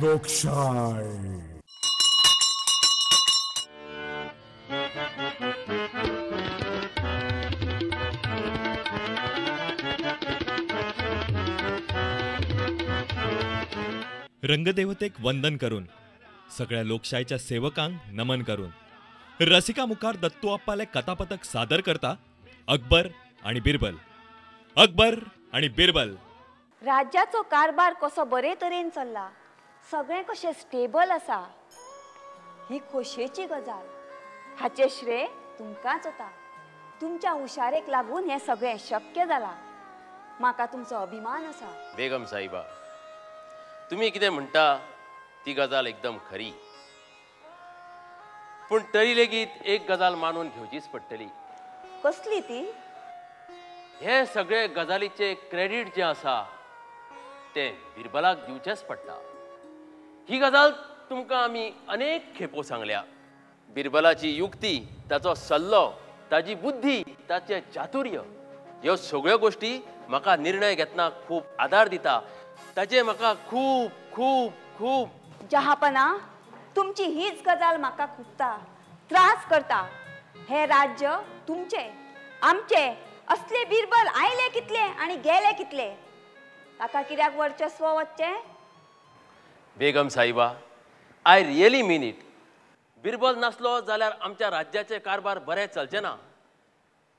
लोकशाय. रंगदेवतेक वंदन करून, सगळ्या लोकशाहीच्या सेवकांक नमन करून रसिका मुखार दत्तू आप्पाले कथापथक सादर करता अकबर आणि बिरबल. अकबर आणि बिरबल. राज्याचो कारभार कसो बरे तरेन चल्ला, सगळें कशें स्टेबल आसा, ही खोशयेची गजाल. हाचें श्रेय तुमकांच वता. तुमच्या हुशारेक लागून हें सगळें शक्य जालां. म्हाका तुमचो अभिमान आसा. बेगम साहिबा, तुम्ही कितें म्हणटा ती गजाल एकदम खरी, पूण तरी लेगीत एक गजाल मानून घेवचीच पडटली. कसली ती? हे सगळे गजालीचे क्रेडीट जे आसा ते बिरबलाक दिवचेच पडटा. ही गजाल तुमकां आमी अनेक खेपो सांगल्या. बिरबलाची युक्ती, ताचो सल्लो, ताजी बुद्धी, ताचें चातुर्य, ह्यो सगळ्यो गोश्टी म्हाका निर्णय घेतना खूब आदार दिता. ताचे म्हाका खूब खूब खूब. जहापना, तुमची हीच गजाल म्हाका खुपता, त्रास करता. हे राज्य तुमचे आमचे असले बिरबल आयले कितले आनी गेले कितले, ताका कित्याक वर्चस्व वच्चें? बेगम साहिबा, I really mean it. Birbal नासलो जाल्यार आमच्या राज्याचे कारभार बरे चलचे ना.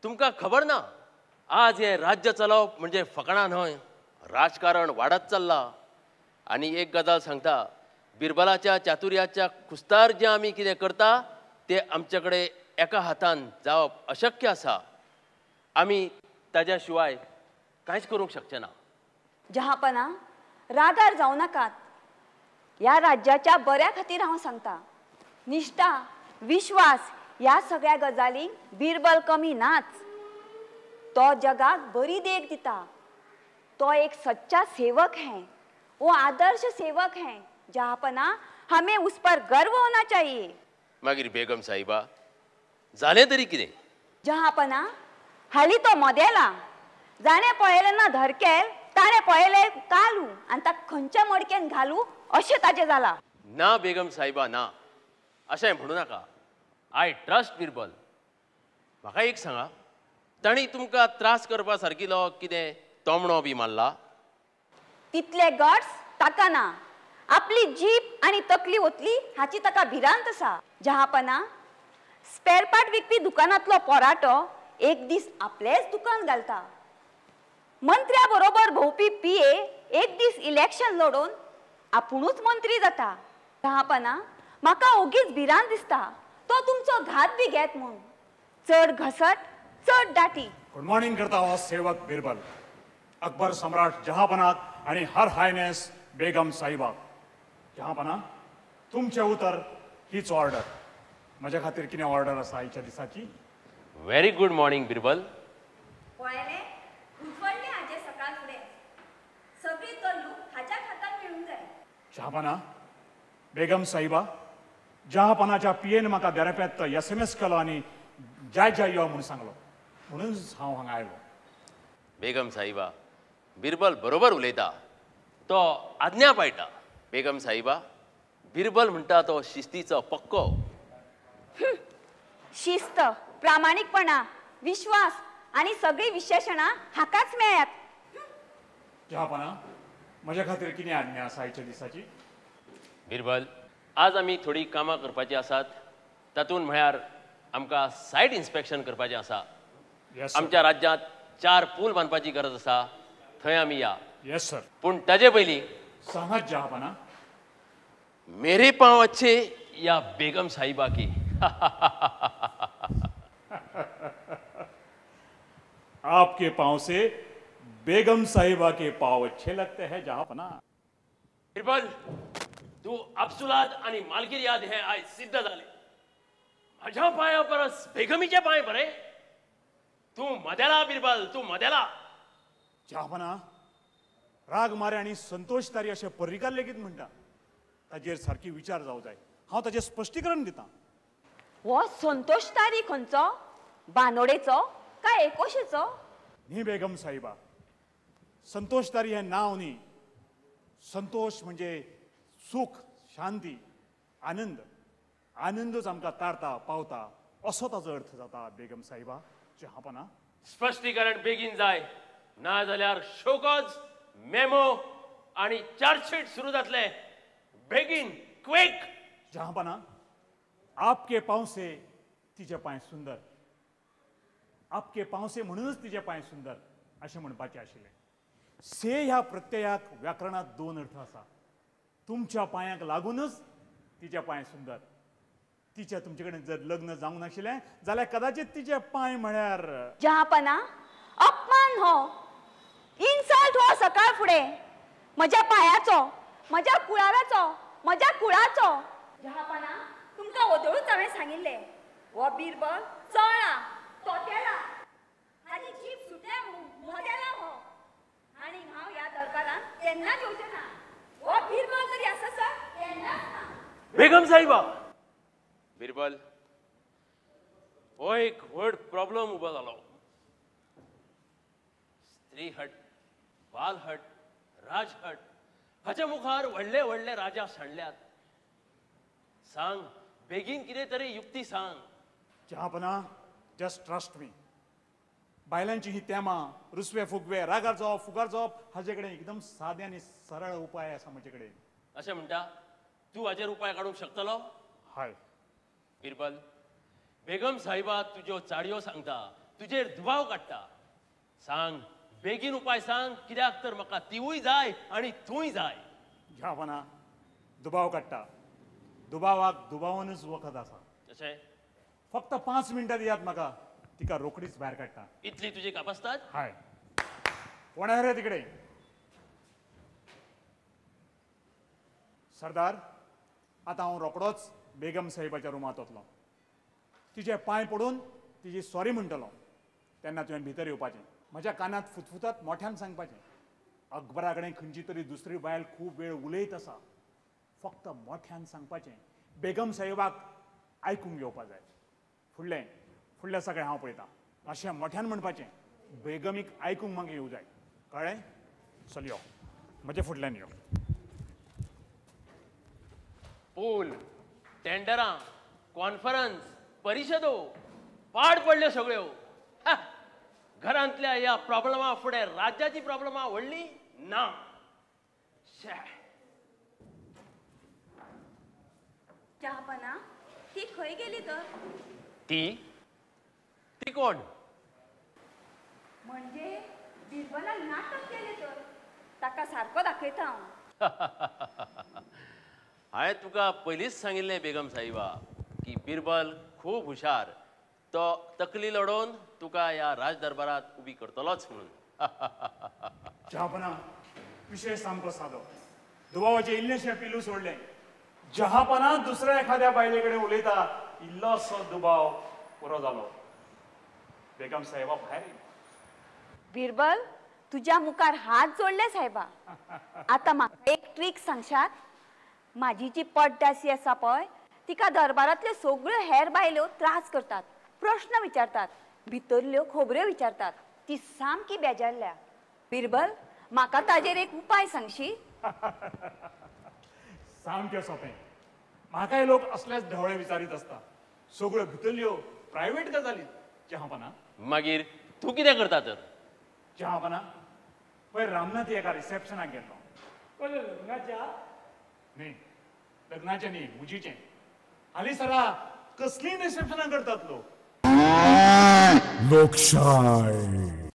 तुमकां खबर ना, आज हें राज्य चलोवप म्हणजे फकाणां न्हय. राजकारण वाडत चल्लां. आनी एक गजाल सांगता, बिरबलाच्या चातुर्याच्या खुस्तार जें आमी कितें करता तें आमचे कडेन एका हातान जावप अशक्य आसा. आमी ताज्या शिवाय कांयच करूंक शकचे ना. जहापना, रागार जावं नाकात. ह्या राज्याच्या बऱ्या खातीर हांव सांगता, निश्ठा, विश्वास ह्या सगळ्या गजालींक बिरबल कमी नाच. तो जगाक बरी देख दिता. तो एक सच्चा सेवक है, वो आदर्श सेवक है. जहापना, हमें उस पर गर्व होना चाहिए. मागीर बेगम साहिबा, जालें तरी कितें? जहापना, हाली तो मदेला. जाणें पळयलें ना धरकेल, ताणें पळयलें कालू आनी ताका खंयच्या मडकेन घालू अशें ताचें जालां. ना बेगम साहिबा, ना, अशें म्हणू नाका. I trust Birbal. म्हाका एक सांगा, तांणी तुमकां त्रास करपा सारकिलो कितें तोमणो बी मारला? तितले गट्स ताका ना. आपली जीप आनी तकली वतली हाची ताका भिरांत आसा. जहापना, स्पेर पार्ट विकपी दुकानांतलो पोराटो एक दीस आपलेच दुकान घालता. मंत्र्या बरोबर भोंवपी पीए एक दीस इलेक्शन लडोवन आपुणूच मंत्री जाता. जहापना, म्हाका ओगीच भिरांत दिसता तो तुमचो घात बी घेत म्हूण. चड घसट, चड दाटी. गुड मॉर्निंग करता हो सेवक बिरबल. अकबर सम्राट जहापनाक आनी हर हायनेस बेगम साहिबाक. जहापना, तुमचें उतर हीच ऑर्डर. म्हज्या खातीर कितें ऑर्डर आसा आयच्या दिसाची? Very good morning Birbal. पळयलें, उजवडलें हाजें सकाळ फुडें. सगळी तल्लूक हाच्या हातान मेळूंक जाय. जहापना, बेगम साहिबा, जहापनाच्या पियेन म्हाका देरेपेत SMS केलो आनी जाय जाय यो म्हूण सांगलो, म्हणूनच हांव हांगा आयलो. बेगम साहिबा, बिरबल बरोबर उलयता, तो आज्ञा पाळटा. बेगम साहिबा, बिरबल म्हणटा तो शिस्तीचो पक्को. शिस्त, प्रामाणीकपणा, विश्वास आनी सगळीं विशेशणां हाकाच मेळ्यात. जहापना, म्हज्या खातीर कितें आज्ञा आसा आयच्या दिसाची? बिरबल, आज आमी थोडीं कामां करपाचीं आसात. तातूंत म्हळ्यार आमकां सायट इन्स्पेक्शन करपाचें आसा. आमच्या राज्यांत 4 पूल बांदपाची गरज आसा, थंय आमी या. Yes sir. पूण ताजे पयलीं सांगात जहापना. मेरे पांव अच्छे या बेगम साहिबा की? आपके पांव से बेगम साहिबा के पांव अच्छे लगते हैं जहापना. बिरबल, तू आपसुलाद आनी मालगिर्याद हें आयज सिद्ध जालें. म्हज्या पांया परस बेगमीचे पांय बरे. तूं मदेला बिरबल, तूं मदेला. जहापना, राग मारे आनी संतोष तारी अशें पर्रीकार लेगीत म्हणटा. ताजेर सारकी विचार जावं जाय. हांव ताजें स्पश्टीकरण दितां. हो संतोष तारी खंयचो? बानोडेचो काय एकोशेचो? न्ही बेगम साहिबा, संतोष तारी हें नांव न्ही. संतोष म्हणजे सुख, शांती, आनंद, आनंदच आमकां तारता पावता असो ताजो अर्थ जाता बेगम साहिबा. जहापना, स्पश्टीकरण बेगीन जाय, ना जाल्यार शोकॉज मेमो आनी चार्जशीट सुरू जातले. बेगीन, क्विक. जहापना, आपके पांव से तिचे पांय सुंदर, आपके पांव से म्हणूनच तिचे पांय सुंदर अशें म्हणपाचें आशिल्लें. से ह्या प्रत्ययाक व्याकरणांत दोन अर्थ आसा. तुमच्या पांयांक लागूनच तिचे पांय सुंदर. तिच्या तुमचे कडेन जर लग्न जावंक नाशिल्लें जाल्यार कदाचित तिचे पांय म्हळ्यार. जहापना, अपमान हो, इन्सल्ट हो सकाळ फुडें म्हज्या पांयाचो, म्हज्या कुळाराचो, म्हज्या कुळाचो. जहापना, तुमकां ओदोळूच हांवें सांगिल्लें, हो बिरबल चळ्ळा, तोतेला, हाजी जीब सुटल्या मोतेला हो. आनी हांव ह्या दरबारांत केन्नाच येवचें ना. हो बिरबल तरी आसा सर केन्नाच ना. बेगम साहिबा, बिरबल, हो एक व्हड प्रॉब्लम उबो जालो. स्त्री हट, बाल हट, राजहट हाच्या मुखार व्हडले व्हडले राजा सांडल्यात. सांग बेगीन कितें तरी युक्ती सांग. जहापना, जस्ट ट्रस्ट मी. बायलांची ही तेमां, रुसवे फुगवे, रागार जावप, फुगार जावप हाजे कडेन एकदम सादे आनी सरळ उपाय आसा म्हजे कडेन. अशें म्हणटा तूं हाजेर उपाय काडूंक शकतलो? हय. बिरबल, बेगम साहिबा तुज्यो चाडयो सांगता, तुजेर दुबाव काडटा. सांग बेगीन उपाय सांग, कित्याक तर म्हाका तिवूय जाय आनी तूंय जाय. जहापना, दुबाव काडटा, दुबावाक दुबावानूच वखद आसा. अशें? फक्त 5 मिनटां दियात म्हाका, तिका रोखडीच भायर काडटा. इतली तुजी कापस्ताद? हय. कोण आहे रे तिकडे? सरदार, आतां हांव रोखडोच बेगम साहिबाच्या रुमांत वतलो, तिचे पांय पडून तिजी सॉरी म्हणटलो. तेन्ना तुवें भितर येवपाचें, म्हज्या कानांत फुतफुतात मोठ्यान सांगपाचें, अकबरा कडेन खंयची तरी दुसरी बायल खूब वेळ उलयत आसा. फक्त मोठ्यान सांगपाचें, बेगम साहिबाक आयकूंक येवपा जाय. फुडलें फुडलें सगळें हांव पळयतां. अशें मोठ्यान म्हणपाचें, बेगमीक आयकूंक मागीर येवं जाय. कळ्ळें? चल यो, म्हजे फुडल्यान यो. पूल, टेंडरां, कॉन्फरन्स, परिशदो पाड पडल्यो सगळ्यो. घरांतल्या ह्या प्रॉब्लमा फुडें राज्याची प्रॉब्लमां व्हडली ना. जहापना, ती खंय गेली तर? ती ती कोण? म्हणजे बिरबलान नाटक केलें तर, ताका सारको दाखयता हांव. हांवें तुका पयलींच सांगिल्लें बेगम साहिबा की बिरबल खूब हुशार, तो तकली लडोवन तुका ह्या राजदरबारांत उबी करतलोच म्हणून. जहापना, विशय सामको सादो. दुबावाचें इल्लेशें पिलू सोडलें. जहापना दुसऱ्या एखाद्या बायले कडेन उलयता, इल्लोसो दुबाव पुरो जालो. बेगम साहेबा भायर. बिरबल, तुज्या मुखार हात जोडले साहेबा. आतां म्हाका एक ट्रीक सांगशात? म्हाजी जी पड्डासी आसा पळय, तिका दरबारांतल्यो सगळ्यो हेर बायलो त्रास करतात, प्रश्न विचारतात, भितरल्यो खबऱ्यो विचारतात. ती सामकी बेजारल्या. बिरबल, म्हाका ताजेर एक उपाय सांगशी? सामकें सोंपें. म्हाकाय लोक असलेच ढवळे विचारीत आसता, सगळ्यो भितरल्यो प्रायवेट गजाली. जहापना, मागीर तूं कितें करता तर? जहापना, पयर रामनाथ एका रिसेप्शनाक गेल्लो. लग्नाच्या? न्ही, लग्नाचें न्ही, मुजीचें. हालीं सरा कसलीं रिसेप्शनां करतात लोक. लोकशाय.